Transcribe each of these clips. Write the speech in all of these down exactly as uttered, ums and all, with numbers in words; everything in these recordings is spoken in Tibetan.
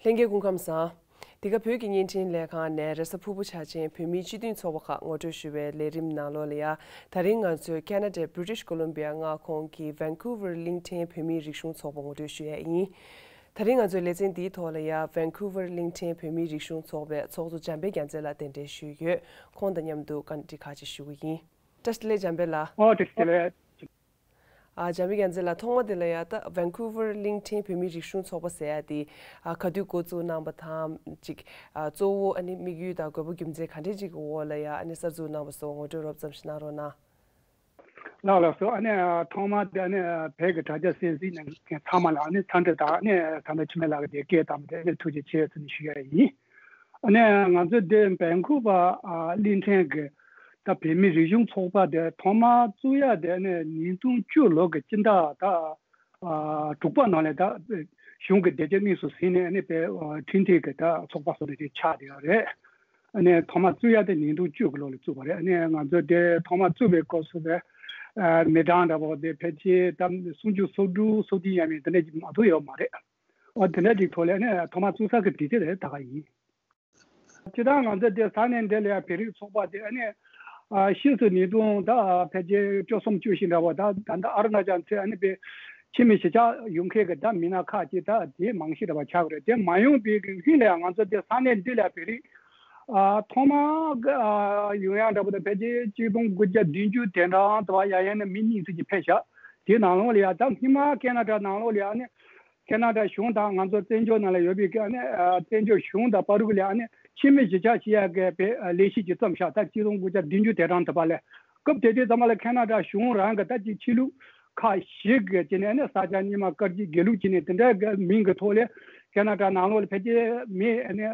ལྷན་རྒྱས་སྐུ་ཁམས་བཟང་། འདི་ག་བོད་ཀྱི་བརྙན་འཕྲིན་ལས་ཁང་ནས་རེས་གཟའ་ཕུར་བུ་འཆར་ཅན་བོད་མིའི་སྤྱི་མཐུན་ཚོགས་པ་ཁག་ངོ་སྤྲོད་ཞུ་བའི་ལས་རིམ་ནང་ལོགས་ལ་ཡ། ད་རིང་ང་ཚོས་ཁེ་ན་ཌའི་British Columbia མངའ་ཁོངས་ཀྱི་Vancouver གླིང་ཕྲན་བོད་མིའི་རིག་གཞུང་ཚོགས་པ་ངོ་སྤྲོད་ཞུ་ཡས་ཡིན། ད་རིང་ང་ཚོའི་ལེ་ཚན་འདིའི་ཐོག་ལ་ཡ་Vancouver གླིང་ཕྲན་བོད་མིའི་རིག་གཞུང་ཚོགས་པའི་ཚོགས་གཙོ་འཇམ་དཔལ་རྒྱལ་མཚན་ལགས་གདན་འདྲེན་ཞུས་ཡོད། ཁོང་དང་མཉམ་དུ་བཀའ་འདྲི་ཁག་ཅིག་ཞུ་གི་ཡིན། བཀྲ་ཤིས་བདེ་ལེགས་འཇམ་དཔལ་ལགས། ཨོ་བཀྲ་ཤིས་བདེ་ལེགས། ཨ། འཇམ་དཔལ་རྒྱལ་མཚན་ལགས། ཐོག་མ་དེ་ལ་ཡ་ད་Vancouver གླིང་ཕྲན་བོད་མིའི་རིག་གཞུང་ཚོགས་པ་ཟེར་ཡ་དེ། ཨ། ག་དུས་འགོ་བཙུགས་གནང་པ་དང་ཅིག་ཨ། གཙོ་བོ་ཨ་ནི་དམིགས་ཡུལ་དང་དགོས་པ་རྒྱུ་མཚན་ག་འདྲས་ཅིག་གི་འོག་ལ་ཡ་ཨ་ནི་གསར་འཛུགས་གནང་པ་སོགས་ངོ་སྤྲོད་རོབ་ཙམ་ཞིག་གནང་རོགས་གནང་། ལགས་ལགས་སོ། ཨ་ནི་ཐོག་མ་དེ་ཨ་ནི་བོད་ཀྱི་དྲ་རྒྱ་གསན་གཟིགས་གནང་མཁན་ཚང་མ་ལ་ཨ་ནི་འཚམས་འདྲི་དང་ཨ་ནི་ད་ལྟ་འཆི་མེད་ལགས་ཀྱིས་དེ་སྐད་བཏང་བ་དེ་ཨ་ནི་ཐུགས་རྗེ་ཆེ་ཟེར་ནས་ཞུ་ཡ་ཡིན། ཨ་ནི་ང་ཚོ་འདི་Vancouver ཨ་གླིང་ཕྲན་གྱི་ད་བོད་མིའི་རིག་གཞུང་ཚོགས་པ་དེ་ཐོག་མར་བཙུགས་ཡ་དེ་ཨ་ནི་ཉིས་སྟོང་བཅུ་ལོ་གི་སྤྱི་ཟླ་ད་ཨ་དྲུག་པ་ནང་ལ་ད་གཞུང་གི་དེབ་སྐྱེལ་དངོས་སུ་ཟིན་ནས་ཨ་ནི་བོད་ཨ་ཁྲིམས་མཐུན་གྱི་ད་ཚོགས་པ་བཟོ་འདྲ་ཅིག་ཆགས་བསྡད་ཡོད་རེད། ཨ་ནི་ཐོག་མར་བཙུགས་ཡ་དེ་ཉིས་སྟོང་བཅུ་གི་ལོ་ལ་བཙུགས་པ་རེད། ཨ་ནི་ང་ཚོ་དེ་ཐོག་མར་བཙུགས་པའི་སྐབས་སུ་དེ་ཨ་མི་གྲངས་འདྲ་པོ་དེ་ཕལ་ཆེར་ད་སུམ་ཅུ་སོ་དྲུག་སོ་བདུན་ཡས་མས་དེ་འདྲ་ཅིག་མ་གཏོགས་ཡོད་མ་རེད། འོ་དེ་འདྲ་ཅིག་ཐོག་ལ་ཨ་ནི་ཐོག་མར་བཙུགས་ས་གི་དུས་ཚོད་དེ་ད་ག་ཡིན། སྤྱིར་བཏང་ང་ཚོ་དེ་ས་གནས་འདི་ལ་ཡང་བོད་རིགས་ཚོགས་པ་དེ་ཨ་ནི་ཨ་ཕྱིས་སུ་ཉིས་སྟོང་ད་ཕལ་ཆེར་བཅུ་གསུམ་བཅུ་བཞི་འདྲ་པོ་ད་ད་ལྟ་ཨ་རུ་ན་ཅལ་ཚོས་ཨ་ནི་པའི་ཕྱི་མི་གཞིས་ཆགས་ཡོང་མཁན་གྱི་ད་མི་སྣ་ཁག་ཅིག་ད་དེ་རྨང་གཞི་འདྲ་པོ་ཆགས་ཀྱི་རེད། དེ་མ་ཡོང་པའི་གི་ཧིན་ལ་ཡང་ང་ཚོ་དེ་ས་གནས་འདི་ལ་བོད་རིགས་ཨ་ཐོག་མ་གི་ཨ་ཡོང་ཡ་འདྲ་པོ་ད་ཕལ་ཆེར་གཅིག་སྟོང་དགུ་བརྒྱ་བདུན་ཅུ་དེ་འདྲ་དུ་བ་ཡ་ཡན་ནས་མི་གཉིས་ཙམ་ཅིག་ཕེབས་ཤག་དེའི་ནང་ལོགས་ལ་ཡ་ད་སྔོན་མ་ཁེ་ན་ཌ་ནང་ལོགས་ལ་ཡ་ཨ་ནི་ཁེ་ན་ཌ་གཞུང་དང་ང་ཚོ་བཙན་བྱོལ་ནང་ལ་ཡོད་པའི་ཨ་ནི་ཨ་བཙན་བྱོལ་གཞུང་དང་བར་དུ་ལ་ཨ་ནི་ཕྱི་མི་གཞིས་ཆགས་བྱེད་ཡ་གི་པའི་ཨ་ལས་གཞི་ཅིག་བརྩམས་ཤག་ད་གཅིག་སྟོང་དགུ་བརྒྱ་བདུན་ཅུ་དེ་གྲངས་དུ་བ་ལས། སྐབས་དེ་དུས་ཙམ་པ་ལ་ཁེ་ན་ཌ་གཞུང་རང་གི་ད་ཅིག་ཕྱི་ལུགས་ཁག་ཞིག་གི་བྱས་ནས་ཨ་ནི་ས་སྐྱ་རྙིང་མ་སྐར་རྗེ་དགེ་ལུགས་བྱས་ནས་དེ་འདྲ་གི་མིང་གི་ཐོག་ལས་ཁེ་ན་ཌ་ནང་ལོགས་ལ་ཕལ་ཆེར་མི་ཨ་ནི་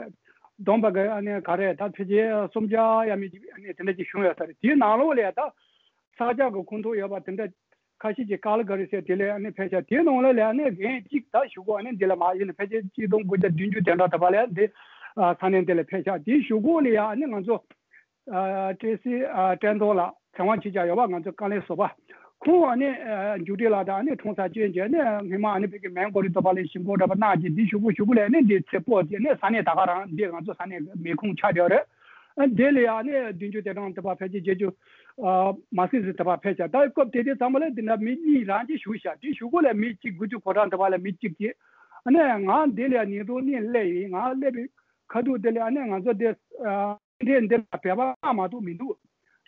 བསྡོམས་པ་གི་ཨ་ནི་ག་རེ་ད་ཕལ་ཆེར་སུམ་བརྒྱ་ཡས་མས་ཅིག་ཨ་ནི་དེ་འདྲ་ཅིག་བྱུང་ཡོད་ས་རེད། དེའི་ནང་ལོགས་ལ་ད་ས་སྐྱ་གི་ཁོངས་གཏོགས་ཡོད་པ་དེ་འདྲ་ཁ་ཤས་ཀྱིས་ཀ་ལ་ག་རི་ཟེར་དེ་ལས་ཨ་ནི་ཕེབས་ཤག་དེའི་ནང་ལ་ལས་ཨ་ནི་རྒན་གཅིག་ད་གཞུག་གུ་ཨ་ནི་འདི་ལ་མ་ཡིན་ན་ཕལ་ཆེར་གཅིག་སྟོང་དགུ་བརྒྱ་བདུན་ཅུ་དེ་འདྲ་ད་བ་ལས་འདི་ས་གནས་འདི་ལ་ཕེབས་ཤག་དེའི་གཞུག་གུ་ལ་ཡ་ཨ་ནི་ང་ཚོ་བཀྲ་ཤིས་བཀྲས་མཐོང་ལགས་ཚེ་དབང་ཆོས་རྒྱལ་ཡོད་པ་ང་ཚོ་དཀའ་ལས་བཟོ་པ་ཁོང་ཨ་ནི་མཇུག་སྒྲིལ་ལགས་དང་ཨ་ནི་འཁྲུངས་ས་བཅས་བྱས་ནས་སྔོན་མ་ཨ་ནི་བོད་ཀྱི་མེན་གོ་རི་ད་བ་ལས་ཞིབ་འགོག་འདྲ་པ་གནང་རྗེས་འདི་གཞུག་གུ་གཞུག་གུ་ལ་ཨ་ནི་འདི་ཚེ་སྤོ་བྱས་ནས་ས་གནས་ད་ག་རང་འདི་ང་ཚོ་ས་གནས་མེ་ཁུངས་ཆགས་བསྡད་ཡོད་རེད། ཨ་དེ་ལ་ཡང་ནི་བདུན་ཅུ་དེ་གྲངས་དེ་བ་ཕལ་ཆེར་བརྒྱད་ཅུ་ཨ་མ་ཟིན་ཟིན་དེ་བ་ཕེབས་ཤག་ད་སྐབས་དེ་དུས་ཙམ་པ་ལ་དེ་འདྲ་མི་གཉིས་རང་གཅིག་བཞུགས་ཤག་དེ་གཞུག་གུ་ལ་མི་གཅིག་དགུ་བཅུ་གོ་གྲངས་དེ་བ་ལ་མི་གཅིག་གིས་ཨ་ནི་ང་འདི་ལ་ཡང་ཉིས་སྟོང་གཉིས་སླེབས་ཡིན། ང་སླེབས་པའི་ཁ་ཐུག་དེ་ལ་ཨ་ནི་ང་ཚོ་དེ་ཨ་འདྲེ་འདི་ལ་བོད་པ་ལྔ་མ་གཏོགས་མི་འདུག་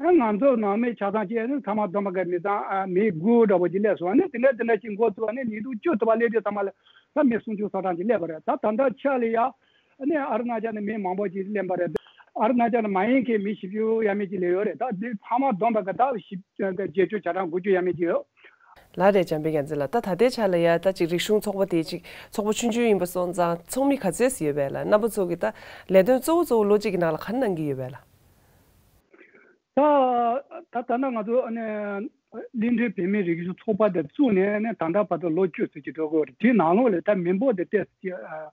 ཨ་ང་ཚོ་ནང་མི་ཆ་ཚང་ཅིག་ཨ་ནི་ཚང་མ་བསྡོམས་པ་ག་མི་ཚང་ཨ་མི་དགུ་འདྲ་པོ་ཅིག་སླེབས་སོང་། ཨ་ནི་དེ་འདྲ་དེ་འདྲ་ཅིག་འགོ་བཙུགས་ཨ་ནི་ཉིས་སྟོང་བཅུ་དེ་བ་སླེབས་དུས་ཙམ་པ་ལ་ད་མི་སུམ་ཅུ་སོ་གྲངས་ཅིག་སླེབས་པ་རེད། ད་ད་ལྟ་ཆ་ལ་ཡ། ཨ་ནི་ཨ་རུ་ན་ཅལ་ནས་མི་མང་པོ་ཅིག་སླེབས་པ་རེད། ཨ་རུ་ན་ཅལ་ནས་མ་ཡིན་མཁན་མི་བཞི་བཅུ་ཡས་མས་ཅིག་སླེབས་ཡོད་རེད། ད་འདི་ཚང་མ་བསྡོམས་པ་ག་ད་བཞི་བརྒྱད་ཅུ་གྱ་གྲངས་དགུ་བཅུ་ཡས་མས་ཅིག་ཡོད། ལགས་རེད། འཇམ་དཔལ་རྒྱལ་མཚན་ལགས། ད་ད་ལྟའི་ཆ་ལ་ཡ་ད་ཅིག་རིག་གཞུང་ཚོགས་པ་དེ་ཅིག་ཚོགས་པ་ཆུང་ཆུང་ཡིན་པ་སོང་ཙང་ཚོགས་མི་ག་ཚོད་ཙམ་ཡོད་པས་ལགས། རྣམ་པ་ཚོ་གི་ད་ལས་དོན་གཙོ་བོ་གཙོ་བོ་ལོ་གཅིག་གི་ནང་ལ་ག་རེ་གནང་གི་ཡོད་པས་ལགས། ད་ད་ད་ལྟ་ང་ཚོ་ཨ་ནི་གླིང་ཕྲན་བོད་མིའི་རིག་གཞུང་ཚོགས་པ་དེ་བཙུགས་ནས་ཨ་ནི་ད་ལྟ་བར་དུ་ལོ་བཅུ་ཙམ་ཅིག་འགྲོ་གི་ཡོད་རེད། དེའི་ནང་ལོགས་ལ་ད་མི་འབོར་དེ་ཏོག་ཙམ་ཅིག་ཨ་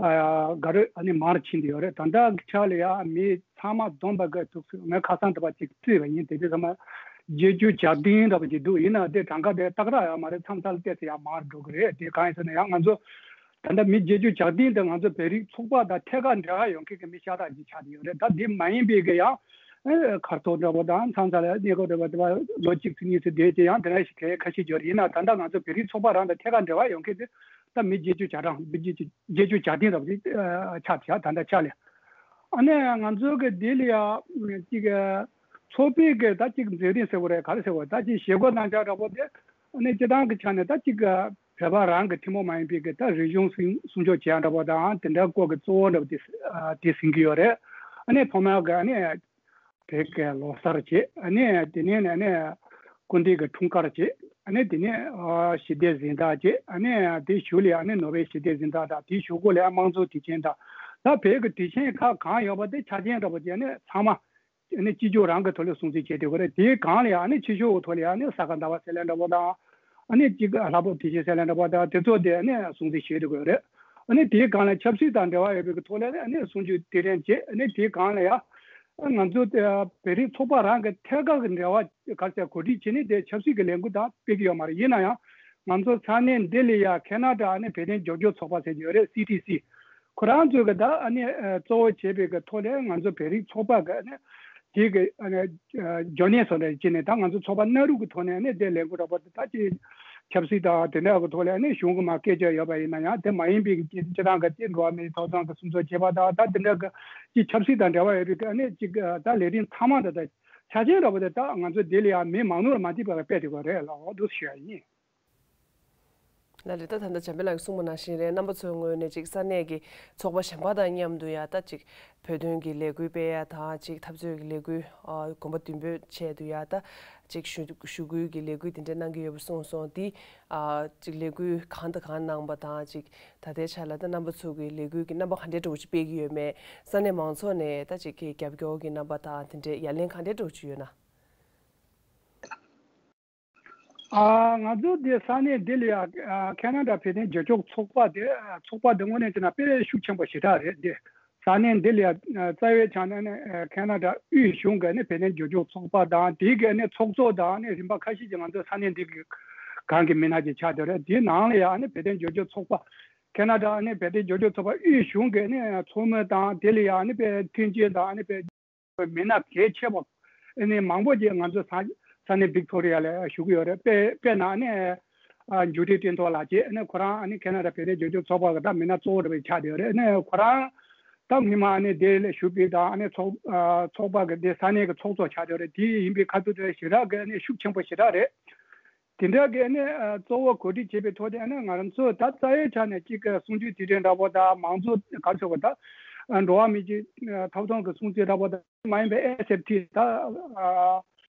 ཨ་ག་རེ་ཨ་ནི་མར་ཕྱིན་བསྡད་ཡོད་རེད། ད་ལྟ་གི་ཆ་ལ་ཡ་མི་ཚང་མ་བསྡོམས་པ་གི་ཐུག་སུ་ངས་ཁ་སང་དེ་བ་ཅིག་བརྩིས་པ་ཡིན། དེ་དུས་ཚང་མ་བརྒྱད་ཅུ་གྱ་བདུན་འདྲ་པོ་ཅིག་འདུག་ཡིན་ན་དེ་གྲངས་ཀ་དེ་ཏག་ཏག་ཡོད་མ་རེད། མཚམས་མཚམས་ལ་ཏོག་ཙམ་ཡ་མར་འགྲོ་གི་རེད། དེ་གང་ཡིན་ཟེར་ན་ཡང་ང་ཚོ་ད་ལྟ་མི་བརྒྱད་ཅུ་གྱ་བདུན་དེ་ང་ཚོ་བོད་རིགས་ཚོགས་པ་དང་ཐད་ཀར་འབྲེལ་བ་ཡོད་མཁན་གྱི་མི་ཤ་སྟག་ཅིག་ཆགས་བསྡད་ཡོད་རེད། ད་དེ་མ་ཡིན་པའི་གི་ཡང་ཨ་ཁ་ཐོར་འདྲ་པོ་དང་མཚམས་མཚམས་ལ་གནས་སྐབས་འདྲ་པོ་དེ་བ་ལོ་གཅིག་ཙམ་གཉིས་ཙམ་བསྡད་ཀྱི་ཡང་དེ་འདྲ་ཞིག་གལ་ཁ་ཤས་ཡོད་རེད། ཡིན་ན་ད་ལྟ་ང་ཚོ་བོད་རིགས་ཚོགས་པ་རང་དང་ཐད་ཀར་འབྲེལ་བ་ཡོད་མཁན་དེ་ད་མི་བརྒྱད་ཅུ་གྱ་གྲངས་མི་བརྒྱད་ཅུ་བརྒྱད་ཅུ་གྱ་བདུན་འདྲ་པོ་ཅིག་ཨ་ཆགས་བཞག་ད་ལྟ་ཆ་ལ། ཨ་ནི་ང་ཚོ་གི་འདི་ལ་ཡ་ཅིག་ཚོགས་པའི་གི་ད་ཅིག་མཛད་རིམ་ཟེར་བ་རེད། ག་རེ་ཟེར་བ་ད་ཅིག་བཞེས་སྒོ་གནང་ཆ་འདྲ་པོ་དེ་ཨ་ནི་སྤྱི་བཏང་གི་ཆ་ནས་ད་ཅིག་བོད་པ་རང་གི་ཐུན་མོང་མ་ཡིན་པའི་གི་ད་རིག་གཞུང་སྲུང་སྲུང་སྐྱོབ་བྱེད་ཡ་འདྲ་པོ་དང་དེ་འདྲ་སྐོར་གི་གཙོ་བོ་འདྲ་པོ་དེ་དེ་ཟིན་གྱི་ཡོད་རེད། ཨ་ནི་ཐོག་མར་གི་ཨ་ནི་བོད་ཀྱི་ལོ་གསར་བྱེད། ཨ་ནི་དེ་ནས་ཨ་ནི་སྐུ་ཕྲེང་གི་འཁྲུངས་སྐར་བྱེད། ཨ་ནི་དེ་ནས་ཨ་ཞི་བདེ་གཟེངས་རྟགས་བྱེད། ཨ་ནི་དེ་གཞུག་ལ་ཨ་ནི་ནོ་བེལ་ཞི་བདེ་གཟེངས་རྟགས་དང་དེ་གཞུག་གུ་ལ་དམངས་གཙོ་དུས་ཆེན་དང་ད་བོད་ཀྱི་དུས་ཆེན་ཁག་གང་ཡོད་པ་དེ་ཆ་རྐྱེན་འདྲ་པོ་བྱས་ནས་ཚང་མ་ཨ་ནི་སྤྱི་ཚོགས་རང་གི་ཐོག་ལ་སྲུང་བརྩི་བྱེད་དེ་དགོས་རེད། དེའི་སྒང་ལ་ཡང་ཨ་ནི་ཕྱི་ཕྱོགས་ཀྱི་ཐོག་ལ་ཡང་ཨ་ནི་ས་ག་ཟླ་བ་ཟེར་ལེ་འདྲ་པོ་དང་ཨ་ནི་གཅིག་ལྷག་པར་དུས་ཆེན་ཟེར་ལེ་འདྲ་པོ་དང་དེ་ཚོ་དེ་ཨ་ནི་སྲུང་བརྩི་བྱེད་དེ་དགོས་རེད། ཨ་ནི་དེའི་སྒང་ལ་ཆབ་སྲིད་དང་འབྲེལ་བ་ཡོད་པའི་གི་ཐོག་ལ་ཨ་ནི་གསུང་ཆོས་དེ་རིང་བྱེད། ཨ་ནི་དེའི་སྒང་ལ་ཡང་ང་ཚོ་བོད་རིགས་ཚོགས་པ་རང་གི་ཐད་ཀར་གྱི་འབྲེལ་བ་ག་ཚད་གོ་སྒྲིག་བྱས་ནས་དེ་ཆབ་སྲིད་ཀྱི་ལས་འགུལ་དང་སྤེལ་གྱི་ཡོད་མ་རེད། ཡིན་ན་ཡང་ང་ཚོ་ས་གནས་འདི་ལ་ཡ་ཁེ་ན་ཌ་ཨ་ནི་བོད་དོན་རྒྱབ་སྐྱོར་ཚོགས་པ་ཟེར་གྱི་ཡོད་རེད། སི་ཊི་སི། ཁོ་རང་ཚོས་གི་ད་ཨ་ནི་ཨ་གཙོ་བོ་བྱས་པའི་གི་ཐོག་ནས་ང་ཚོ་བོད་རིགས་ཚོགས་པ་གི་ཨ་ནི་དེ་གི་ཨ་ནི་ཨ་འབྱོར་ནས་སོང་རེད་ཅེས་ནས། ད་ང་ཚོ་ཚོགས་པ་སྣ་དྲུག་གི་ཐོག་ནས་ཨ་ནི་དེ་ལས་འགུལ་འདྲ་པོ་དེ་ད་ཅིག་ཆབ་སྲིད་དང་དེ་འདྲ་གི་ཐོག་ལ་ཨ་ནི་གཞུང་གི་མ་སྐད་ཆ་ཡོད་པ་ཡིན་ན་ཡང་། དེ་མ་ཡིན་པའི་གི་སྤྱི་བཏང་གི་ཅིག་འགྲོ་བ་མིའི་ཐོབ་ཐང་གི་སྲུང་སྐྱོབ་བྱེད་པ་དང་ད་དེ་འདྲ་གི་ཅིག་ཆབ་སྲིད་དང་འབྲེལ་བ་ཡོད་པའི་གི་ཨ་ནི་ཅིག་ད་ལས་རིམ་ཚང་མ་དེ་ད་ཆ་རྐྱེན་འདྲ་པོ་དེ་ད་ང་ཚོ་དེ་ལ་ཡང་མི་མང་ཉུང་ལ་མ་ལྟོས་པར་སྤེལ་ཐུབ་པ་རེད་ལ། འོ་འདུག་ཞུ་ཡ་ཡིན། ལགས་རེད། ད་ད་ལྟ་འཇམ་དཔལ་ལགས་ཀྱིས་གསུངས་པ་ནང་བཞིན་རེད། རྣམ་པ་ཚོའི་ངོས་ནས་ཅིག་ས་གནས་ཀྱི་ཚོགས་པ་གཞན་པ་དང་མཉམ་དུ་ཡ་ད་ཅིག་བོད་དོན་གྱི་ལས་འགུལ་སྤེལ་ཡ་དང་ཅིག་འཐབ་རྩོད་ཀྱི་ལས་འགུལ་ཨ་གོམ་པ་མདུན་སྤོས་ཆེད་དུ་ཡ་ད་ཅིག་ཞུ་ཞུ་སྐུལ་གྱི་ལས་འགུལ་དེ་འདྲ་གནང་གི་ཡོད་པ་གསུངས་སོང་། འདི་ཨ་ཅིག་ལས་འགུལ་གང་དང་གང་གནང་པ་དང་ཅིག་ད་ལྟའི་ཆ་ལ་ད་རྣམ་པ་ཚོ་གི་ལས་འགུལ་གྱི་རྣམ་པ་ག་འདྲའི་འདྲ་བོ་ཅིག་སྤེལ་གྱི་ཡོད་མེད། ས་གནས་མང་ཚོགས་ནས་ད་ཅིག་གི་རྒྱབ་སྐྱོར་གྱི་རྣམ་པ་དང་དེ་འདྲའི་ཡ་ལན་ག་འདྲའི་འདྲ་བོ་ཅིག་ཡོད་ན། ཨ། ང་ཚོ་འདི་ས་གནས་འདི་ལ་ཡ་ཨ་ཁེ་ན་ཌ་བོད་དོན་རྒྱབ་སྐྱོར་ཚོགས་པ་དེ་ཨ་ཚོགས་པ་འདི་དངོས་གནས་བྱས་ན་དཔེ་ཤུགས་ཆེན་པོ་ཞེ་དྲག་རེད། འདི་ས་གནས་འདི་ལ་ཡ་ཨ་རྩ་བའི་ཆ་ནས་ནི་ཨ་ཁེ་ན་ཌ་དབུས་གཞུང་གི་ནི་བོད་དོན་རྒྱབ་སྐྱོར་ཚོགས་པ་དང་དེའི་གི་ནི་ཚོགས་གཙོ་དང་ནི་རིམ་པ་ཁ་ཤས་ཀྱིས་ང་ཚོ་ས་གནས་འདི་གི་གང་གི་མི་སྣ་ཅིག་ཆགས་བསྡད་རེད། དེའི་ནང་ལ་ཡ་ནི་བོད་དོན་རྒྱབ་སྐྱོར་ཚོགས་པ་ཁེ་ན་ཌ་ནི་བོད་དོན་རྒྱབ་སྐྱོར་ཚོགས་པ་དབུས་གཞུང་གི་ནི་ཚོགས་མི་དང་དེ་ལ་ཡ་ནི་དཔེ་མཐུན་རྐྱེན་དང་ནི་དཔེ་མི་སྣ་གལ་ཆེ་བ་ཨ་ནི་མང་པོ་ཅིག་ང་ཚོ་ས་ས་གནས་བིག་ཐོ་རི་ཡ་ལ་བཞུགས་ཀྱི་ཡོད་རེད། དཔེ་དཔེར་ན་ཨ་ནི་ཨ་འཇུ་བདེ་བསྟན་རྡོར་ལགས་བཅས། ཨ་ནི་ཁོ་རང་ཨ་ནི་ཁེ་ན་ཌ་བོད་དོན་རྒྱབ་སྐྱོར་ཚོགས་པ་གི་ད་མི་སྣ་གཙོ་བོ་འདྲ་བོ་ཆགས་བསྡད་ཡོད་རེད། ཨ་ནི་ཁོ་རང་ད་སྔོན་མ་ཨ་ནི་དེ་ལ་བཞུགས་པའི་ད་ཨ་ནི་ཚོགས་ཨ་ཚོགས་པ་གི་དེ་ས་གནས་ཀྱི་ཚོགས་གཙོ་ཆགས་བསྡད་ཡོད་རེད། དེ་ཡིན་པའི་ཁ་ཐུག་དེ་ཞེ་དྲག་གི་ཨ་ནི་ཤུགས་ཆེན་པོ་ཞེ་དྲག་རེད། དེ་འདྲ་གི་ནི་ཨ་གཙོ་བོ་གོ་སྒྲིག་བྱས་པའི་ཐོག་དེ་ནི་ང་རང་ཚོ་ད་རྩ་བའི་ཆ་ནས་གཅིག་གི་གསུང་ཆོས་དེ་འདྲ་འདྲ་པོ་དང་མང་གཙོ་ག་རེ་ཟེར་བ་ད་ཨ་འགྲོ་བ་མི་གི་ཨ་ཐོབ་ཐང་གི་སྲུང་བརྩི་འདྲ་པོ་དང་མ་ཡིན་པའི་ཨེས་ཨེཕ་ཊི་ད་ཨ་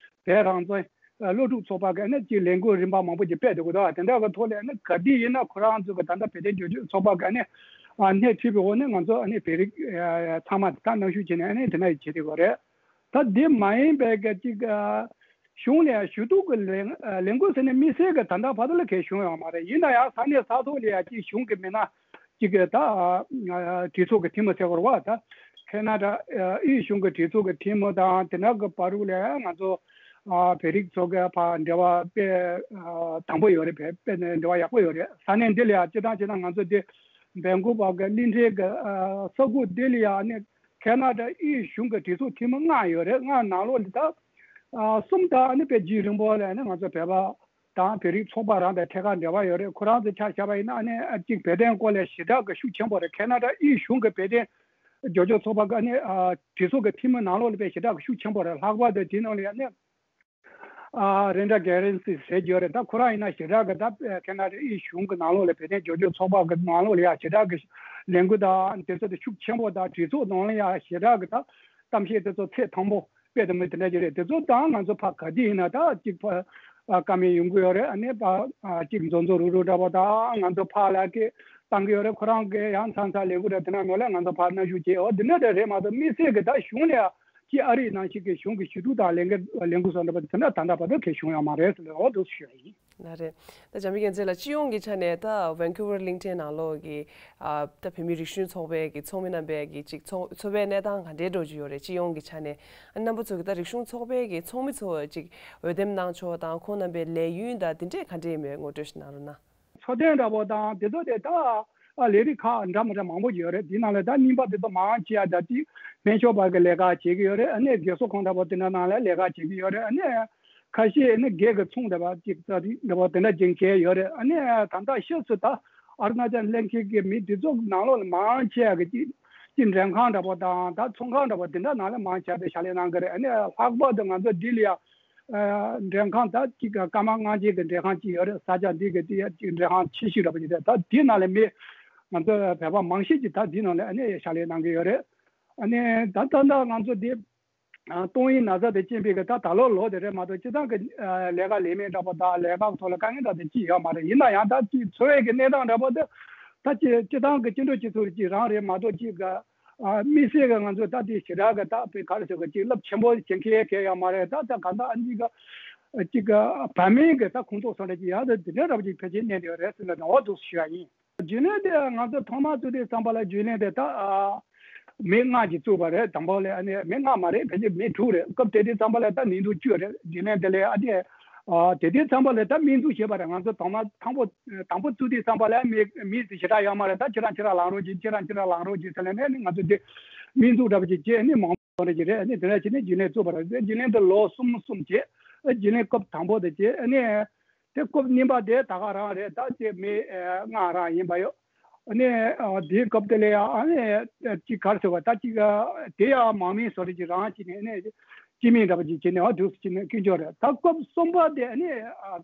བོད་རང་བཙན་ཨ་སློབ་ཕྲུག་ཚོགས་པ་གི་ནི་གཅིག་ལས་འགུལ་རིམ་པ་མང་པོ་ཅིག་སྤེལ་འདུག་གི། ད་དེ་འདྲ་གི་ཐོག་ལ་ནི་ག་དུས་ཡིན་ན་ཁོ་རང་ཚོ་གི་ད་ལྟ་བོད་དོན་རྒྱབ་སྐྱོར་ཚོགས་པ་གི་ནི་ཨ་སྣེ་ཁྲིད་པའི་འོག་ནས་ང་ཚོ་ཨ་ནི་བོད་རིགས་ཨ་ཚང་མ་ད་གནང་ཞུ་བྱས་ནས་ཨ་ནི་དེ་འདྲ་བྱེད་བསྡད་ཡོད་རེད། ད་དེ་མ་ཡིན་པའི་གི་གཅིག་ཨ་གཞུང་ལ་ཞུ་གཏུག་གི་ལས་ལས་འགུལ་ཟེར་ནས་དམིགས་བསལ་གི་ད་ལྟ་བར་དུ་ལ་གས་བྱུང་ཡོད་མ་རེད། ཡིན་ན་ཡང་ས་གནས་ས་ཐོག་ལ་ཡ་གཅིག་གཞུང་གི་མི་སྣ་གཅིག་གི་ད་ཨ་གྲོས་ཚོགས་ཀྱི་འཐུས་མི་ཟེར་དགོས་རེད་བ། ད་ཁེ་ན་ཌ་ཨ་དབུས་གཞུང་གི་གྲོས་ཚོགས་ཀྱི་འཐུས་མི་དང་དེ་འདྲ་གི་བར་དུ་ལ་ཡ་ང་ཚོ་ཨ་བོད་རིགས་ཚོ་གི་ཕར་འབྲེལ་བ་དཔེ་ཨ་དམ་པོ་ཡོད་རེད། དཔེ་དཔེ་ནས་འབྲེལ་བ་ཡག་པོ་ཡོད་རེད། ས་གནས་འདི་ལ་ཡ་སྤྱིར་བཏང་བྱས་ན་ང་ཚོ་འདི་སྦན་ཀོག་པ་གི་གླིང་ཕྲན་གི་ཨ་ས་ཁུག་འདི་ལ་ཡ་ནི་ཁེ་ན་ཌ་དབུས་གཞུང་གི་གྲོས་ཚོགས་འཐུས་མི་ལྔ་ཡོད་རེད། ལྔ་ནང་ལོགས་ལ་ད་ཨ་གསུམ་ད་ཨ་ནི་དཔེ་རྒྱུན་རིང་པོ་ལ་ནི་ང་ཚོ་བོད་པ་དང་བོད་རིགས་ཚོགས་པ་རང་དང་ཐད་ཀར་འབྲེལ་བ་ཡོད་རེད། ཁོ་རང་ཚོ་ཆ་བཞག་པ་ཡིན་ན་ཨ་ནི་ཨ་གཅིག་བོད་དོན་སྐོར་ལ་ཞེ་དྲག་གི་ཤུགས་ཆེན་པོ་རེད། ཁེ་ན་ཌ་དབུས་གཞུང་གི་བོད་དོན་རྒྱབ་སྐྱོར་ཚོགས་པ་གི་ཨ་ནི་ཨ་གྲོས་ཚོགས་ཀྱི་འཐུས་མི་ནང་ལོགས་ལ་དཔེ་ཞེ་དྲག་གི་ཤུགས་ཆེན་པོ་རེད། ལྷག་པར་དུ་དེའི་ནང་ལ་ཡ་ནི། ཨ་རེན་ཌ་གྷེ་རན་སི་ཟེར་གྱི་ཡོད་རེད། ད་ཁོ་རང་ཡིན་ན་ཞེ་དྲག་གི་ད་ཁེ་ན་ཌ་དབུས་གཞུང་གི་ནང་ལོགས་ལ་བོད་དོན་རྒྱབ་སྐྱོར་ཚོགས་པ་གི་ནང་ལོགས་ལ་ཡ་ཞེ་དྲག་གི་ལས་འགུལ་དང་དེ་ཚོ་དེ་ཤུགས་ཆེན་པོ་དང་གྲོས་ཚོགས་ནང་ལ་ཡ་ཞེ་དྲག་གི་ད་གཏམ་བཤད་དེ་ཚོ་ཚད་མཐོན་པོ་སྤེལ་དུ་མི་དེ་འདྲ་ཅིག་རེད། དེ་ཚོ་དང་ང་ཚོ་ཕ་ག་དུས་ཡིན་ན་ད་གཅིག་ཕ་ཨ་བཀའ་མོལ་ཡོང་གི་ཡོད་རེད། ཨ་ནི་ཕ་ཨ་གཅིག་མཛོ་མཛོ་རུ་རུ་འདྲ་པོ་དང་ང་ཚོ་ཕ་ལ་གི་བཏང་གི་ཡོད་རེད། ཁོ་རང་གི་ཡང་ཚང་ཚང་ལས་འགུལ་རེད། དེ་ན་ནོར་ལས་ང་ཚོ་ཕ་ན་ཞུ་བྱས་འོ་དེ་འདྲ་རེད་མ་གཏོགས་དམིགས་བསལ་གི་ད་གཞུང་ལ་ཡ། ཅི་ཨ་རིའི་ནང་བཞིན་གྱི་གཞུང་གི་ཞུ་གཏུག་དང་ལས་འགུལ་ལས་འགུལ་སོགས་འདྲ་པོ་དེ་འདྲ་ད་ལྟ་བར་དུ་གལ་བྱུང་ཡོད་མ་རེད་ཟེར་ནས་འོ་འདུག་ཞུ་ཡ་ཡིན། ལགས་རེད། ད་འཇམ་དབྱངས་རྒྱལ་མཚན་ལགས་སྤྱི་ཡོངས་ཀྱི་ཆ་ནས་ད་ཝན་ཀུ་ཝར་གླིང་ཕྲན་ནང་ལོགས་ཀྱི་ཨ་ད་བོད་མི་རིག་གཞུང་ཚོགས་པའི་གི་ཚོགས་མི་རྣམ་པས་གི་ཅིག་ཚོགས་ཚོགས་པའི་གནས་སྟངས་ག་འདྲའི་འགྲོ་གི་ཡོད་རེད། སྤྱི་ཡོངས་ཀྱི་ཆ་ནས་ཨ་རྣམ་པ་ཚོ་གི་ད་རིག་གཞུང་ཚོགས་པའི་གི་ཚོགས་མི་ཚོ་ཅིག་འོས་འདེམས་གནང་ཕྱོགས་དང་ཁོང་རྣམ་པའི་ལས་ཡུན་དང་དེ་འདྲས་ག་འདྲས་ཡིན་མེད་ངོ་སྤྲོད་ཞིག་གནང་རོགས་གནང་། འཚོ་རྟེན་འདྲ་པོ་དང་དེ་ཚོ་དེ་ད་ཨ་ལས་རིགས་ཁག་འདྲ་མི་འདྲ་མང་པོ་ཡོད་རེད། དེའི་ནང་ལ་ད་རྙིང་པ་དེ་ཚོ་མང་ཆེ་བ་ད་དེ་སྨན་ཤོག་པ་གི་ལས་ཀ་བྱེད་ཀྱི་ཡོད་རེད། ཨ་ནི་རྒས་གསོ་ཁང་འདྲ་པོ་དེ་འདྲ་ནང་ལ་ལས་ཀ་བྱེད་ཀྱི་ཡོད་རེད། ཨ་ནི་ཁ་ཤས་ཨ་ནི་སྒེར་གྱི་ཚོང་འདྲ་པོ་ཅིག་ད་རིགས་འདྲ་པོ་དེ་འདྲ་སྦྱིན་མཁན་ཡོད་རེད། ཨ་ནི་ད་ལྟ་ཤེས་སུ་ད་ཨ་རུ་ན་ཅལ་གླིང་ཁའི་གི་མི་དེ་ཚོ་ནང་ལོགས་ལ་མང་ཆེ་བ་གི་ཅིག་ཅིག་མགྲོན་ཁང་འདྲ་པོ་དང་ད་ཚོང་ཁང་འདྲ་པོ་དེ་འདྲ་ནང་ལ་མང་ཆེ་བ་དེ་ཕྱག་ལས་གནང་གི་རེད། ཨ་ནི་ལྷག་པར་དུ་ང་ཚོ་ལྡི་ལི་ཡ། ཨ་མགྲོན་ཁང་ད་ཅིག་ཀརྨ་དངངས་སྐྱེལ་གྱི་མགྲོན་ཁང་ཅིག་ཡོད་རེད། ས་ཆ་འདི་གི་དེ་ཅིག་མགྲོན་ཁང་ཆེ་ཤོས་འདྲ་པོ་ཅིག་རེད། ད་དེའི་ནང་ལ་མི་ང་ཚོ་བོད་པ་མང་ཤོས་ཅིག་ད་དེའི་ནང་ལ་ཨ་ནི་ཕྱག་ལས་གནང་གི་ཡོད་རེད། ཨ་ནི་ད་ད་ལྟ་ང་ཚོ་འདི་ཨ་ཏོག་དབྱིབས་ན་ཚ་དེ་རྐྱེན་པས་གི་ད་ད་ལོ་ལོ་དེ་རེད་མ་གཏོགས་སྤྱིར་བཏང་གི་ཨ་ལས་ཀ་ལས་མེད་འདྲ་པོ་དང་ལས་ཀ་ཐོག་ལ་དཀའ་ངལ་འདྲ་དེ་ཅིག་ཡོད་མ་རེད། ཡིན་ན་ཡང་ད་ཅིག་འཚོ་བའི་གི་གནས་སྟངས་འདྲ་པོ་དེ་ད་ཅིག་སྤྱིར་བཏང་གི་སྤྱི་འགྲོ་སྤྱི་ཚོགས་ཅིག་རང་རེད་མ་གཏོགས་ཅིག་གི་ཨ་དམིགས་བསལ་གྱི་ང་ཚོ་ད་དེ་ཞེ་དྲག་གི་ད་དཔེ་ག་རེ་ཟེར་གི་ཅིག་རླབས་ཆེན་པོ་བྱེད་མཁན་གང་ཡང་མ་རེད། ད་ད་ག་ད་ཨ་ནི་ག་ཅིག་གི་བ་མིན་གི་ད་ཁོང་ཚོ་སོང་རེད་ཅིག་ཡང་ད་དེ་འདྲ་འདྲ་པོ་ཅིག་ཕལ་ཆེར་གནས་བསྡད་ཡོད་རེད་ཟེར་ནས་འོ་འདུག་ཞུ་ཡ་ཡིན། རྒྱུན་ལས་དེ་ང་ཚོ་ཐོག་མར་བཙུགས་དུས་ཙམ་པ་ལ་རྒྱུན་ལས་དེ་ད་ཨ་མི་ལྔ་ཅིག་བཙུགས་པ་རེད། དང་པོ་ལ་ཨ་ནི་མི་ལྔ་མ་རེད། ཕལ་ཆེར་མི་དྲུག་རེད། སྐབས་དེ་དུས་ཙམ་པ་ལ་ད་ནི་དུ་བཅུ་རེད། རྒྱུན་ལས་དེ་ལ་ཨ་དེ་ ཨ་དེ་དུས་ཙམ་པ་ལ་ད་སྨན་འཛུགས་བྱས་པ་རེད། ང་ཚོ་དང་མ་དང་པོ་དང་པོ་བཙུགས་དུས་ཙམ་པ་ལ་མི་མི་དེ་ཞེ་དྲག་ཡོད་མ་རེད། ད་ཁྱེད་རང་ཁྱེད་རང་ལངས་རོགས་གྱིས། ཁྱེད་རང་ཁྱེད་རང་ལངས་རོགས་གྱིས་ཟེར་ལབ་ནས་ནི་ང་ཚོ་དེ་སྨན་འཛུགས་འདྲ་པོ་ཅིག་བྱས་ནི་མང་པོ་རེ་ཅིག་རེད། ཨ་ནི་དེ་འདྲ་བྱས་ནས་རྒྱུན་ལས་བཙུགས་པ་རེད། རྒྱུན་ལས་འདི་ལོ་གསུམ་གསུམ་བྱས། ཨ་རྒྱུན་ལས་སྐབས་དང་པོ་དེ་བྱས། ཨ་ནི་དེ་སྐབས་གཉིས་པ་དེ་ད་ག་རང་རེད། ད་དེ་མི་ལྔ་རང་ཡིན་པ་ཡོད། ཨ་ནི་དེའི་སྐབས་དེ་ལ་ཡང་ཨ་ནི་ཅིག་ག་རེ་ཟེར་བ། ད་ཅིག་དེ་ཡང་མང་མི་བཟོ་འདྲ་ཅིག་རང་བྱས་ནས་ཨ་ནི་སྤྱི་མི་འདྲ་པོ་ཅིག་བྱས་ནས་ཨ་འདུག་སེ་བྱས་ནས་དཀོན་མཆོག་རེད། ད་སྐབས་གསུམ་པ་དེ་ཨ་ནི་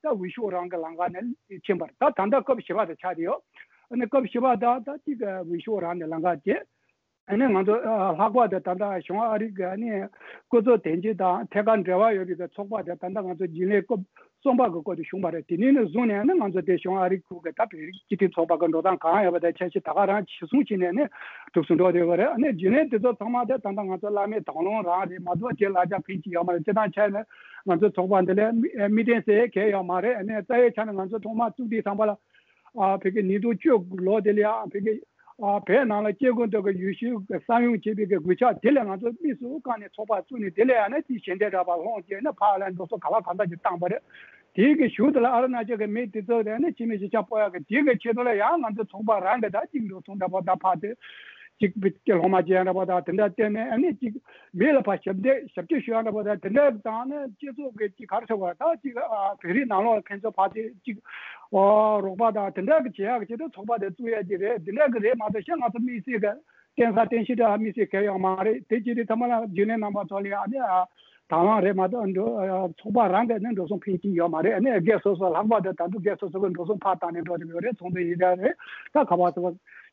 ད་འོས་ཤོག་རང་གི་ལམ་ཁ་ནས་ཕྱིན་པ་རེད། ད་ད་ལྟ་སྐབས་བཞི་པ་དེ་ཆགས་བསྡད་ཡོད། ཨ་ནི་སྐབས་བཞི་པ་ད་ད་ཅིག་འོས་ཤོག་རང་ནས་ལམ་ཁ་བྱས། ཨ་ནི་ང་ཚོ་ཨ་ལྷག་པར་དུ་ད་ལྟ་གཞུང་ཨ་རི་གི་ཨ་ནི་སྐུ་ཚབ་དོན་གཅོད་དང་ཐད་ཀར་འབྲེལ་བ་ཡོད་པའི་གི་ཚོགས་པ་དེ་ད་ལྟ་ང་ཚོ་རྒྱུན་ལས་སྐབས་གསུམ་པ་གི་སྐོར་དུ་བྱུང་བ་རེད། དེ་ནས་ནི་བཟུང་ནས་ཨ་ནི་ང་ཚོ་དེ་གཞུང་ཨ་རི་ཁུལ་གི་ད་བོད་རིགས་སྤྱི་མཐུན་ཚོགས་པ་གི་འགྲོ་སྟངས་གང་ཡོད་པ་དེ་འཆར་གཞི་ད་ག་རང་ཇི་བཟུང་བྱས་ནས་ནི་གྲུབ་སོང་འགྲོ་བསྡད་ཡོད་རེད། ཨ་ནི་རྒྱུན་ལས་དེ་ཚོ་ཚང་མ་དེ་ད་ལྟ་ང་ཚོ་བླ་མའི་དང་བླངས་རང་རེད་མ་གཏོགས་དེ་གླ་ཆ་ཕན་གྱི་ཡོད་མ་རེད། སྤྱིར་བཏང་ཆ་ནས་ང་ཚོ་ཚོགས་པ་འདི་ལ་མི་མི་བརྟེན་ཟེར་གང་ཡོད་མ་རེད། ཨ་ནི་རྩ་བའི་ཆ་ནས་ང་ཚོ་ཐོག་མར་བཙུགས་དུས་ཙམ་པ་ལ། ཨ་བོད་ཀྱི་ཉིས་སྟོང་བཅུ་དགུ་ལོ་དེ་ལ་ཡང་བོད་ཀྱི་ཨ་བོད་ནང་ལ་སྐྱེ་དགུ་འདི་གི་ཡུལ་ཤུལ་གྱི་ས་ཡོམ་བྱས་པའི་གི་གུས་ཕྱག་དེ་ལ་ང་ཚོ་དམིགས་སུ་བཀར་ནས་ཚོགས་པ་བཙུགས་ནས། དེ་ལ་ཡང་ན་དེ་ཞལ་འདེབས་འདྲ་པོ་སློང་བྱས་ནས་ཕར་ལ་འགྲོ་སོང་ག་ལ་གང་འདྲ་ཅིག་བཏང་པ་རེད། དེའི་གི་གཞུག་དེ་ལ་ཨ་རུ་ན་ཅལ་གྱི་མི་དེ་ཚོ་དེ་ནི་སྤྱི་མི་གཞིས་ཆགས་སྤོ་ཡག་གི་དེའི་གི་ཆེད་དུ་ལ་ཡང་ང་ཚོ་ཚོགས་པ་རང་གི་ད་གཅིག་འགྲོ་སོང་འདྲ་པོ་ད་ཕར་དེ་གཅིག་སློབ་མ་བྱེད་ཡག་འདྲ་པོ་ད་དེ་འདྲ་བསྟན་ནས། ཨ་ནི་གཅིག་མི་ལ་ཕར་ཞབས་འདེགས་ཞབས་ཕྱི་ཞུ་ཡག་འདྲ་པོ་ད་དེ་འདྲ་དང་ནི་སྤྱི་ཚོགས་ཀྱི་གཅིག་ག་རེ་ཟེར་བ། ད་གཅིག་ཨ་བོད་རིགས་ནང་ལོགས་ལ་ཕན་ཚུན་ཕར་དེ་གཅིག་ཨོ་རོགས་པ་དང་དེ་འདྲ་གི་བྱེད་ཡག་གི་ཆེད་དུ་ཚོགས་པ་དེ་བཙུགས་ཡག་གི་རེད། དེ་འདྲ་གི་རེད་མ་གཏོགས་གཞན་ང་ཚོ་དམིགས་བསལ་གི་བརྟེན་ས་རྟེན་གཞི་འདྲ་དམིགས་བསལ་གང་ཡང་མ་རེད། དེ་བྱེད་དུས་ཚང་མ་ལ་རྒྱུན་ལས་རྣམ་པ་ཚོ་ལ་ཨ་ནི་ཨ་དང་བླངས་རེད་མ་གཏོགས་འགྲོ་ཨ་ཚོགས་པ་རང་གི་ནི་འགྲོ་སོང་ཕན་གྱི་ཡོད་མ་རེད། ཨ་ནི་སྒེར་སོ་སོ་ལྷག་པར་དུ་ད་དུང་སྒེར་སོ་སོ་གི་འགྲོ་སོང་ཕར་བཏང་ནས་འགྲོ་བསྡད་ཡོད་རེད། ཚོགས་འདུ་ཡིན་འདྲ་རེད། ད་ག་པར་སོ་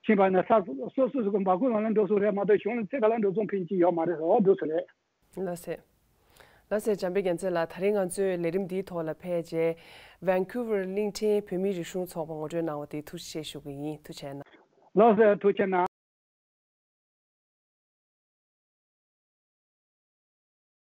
ཕྱིན་པ་ན་ས་སོ་སོ་སོ་གི་འབའ་ཁུག་ནང་ལ་འགྲོ་སོང་རེད་མ་གཏོགས་གཞུང་ལ་ཚེ་ག་ལ་འགྲོ་སོང་ཕན་གྱི་ཡོད་མ་རེད། འོ་འདུག་སེ་རེད། ལགས་སེ། ལགས་སེ། འཇམ་དཔལ་རྒྱལ་མཚན་ལགས། ད་རིང་ང་ཚོའི་ལས་རིམ་འདིའི་ཐོག་ལ་ཕེབས་རྗེས་ཝན་ཁུ་ཝར་གླིང་ཕྲན་བོད་མིའི་རིག་གཞུང་ཚོགས་པ་ངོ་སྤྲོད་གནང་བ་དེ་ཐུགས་རྗེ་ཆེ་ཞུ་གི་ཡིན། ཐུགས་རྗེ་གནང་། ལགས་སེ། ཐུགས་རྗེ་གནང་།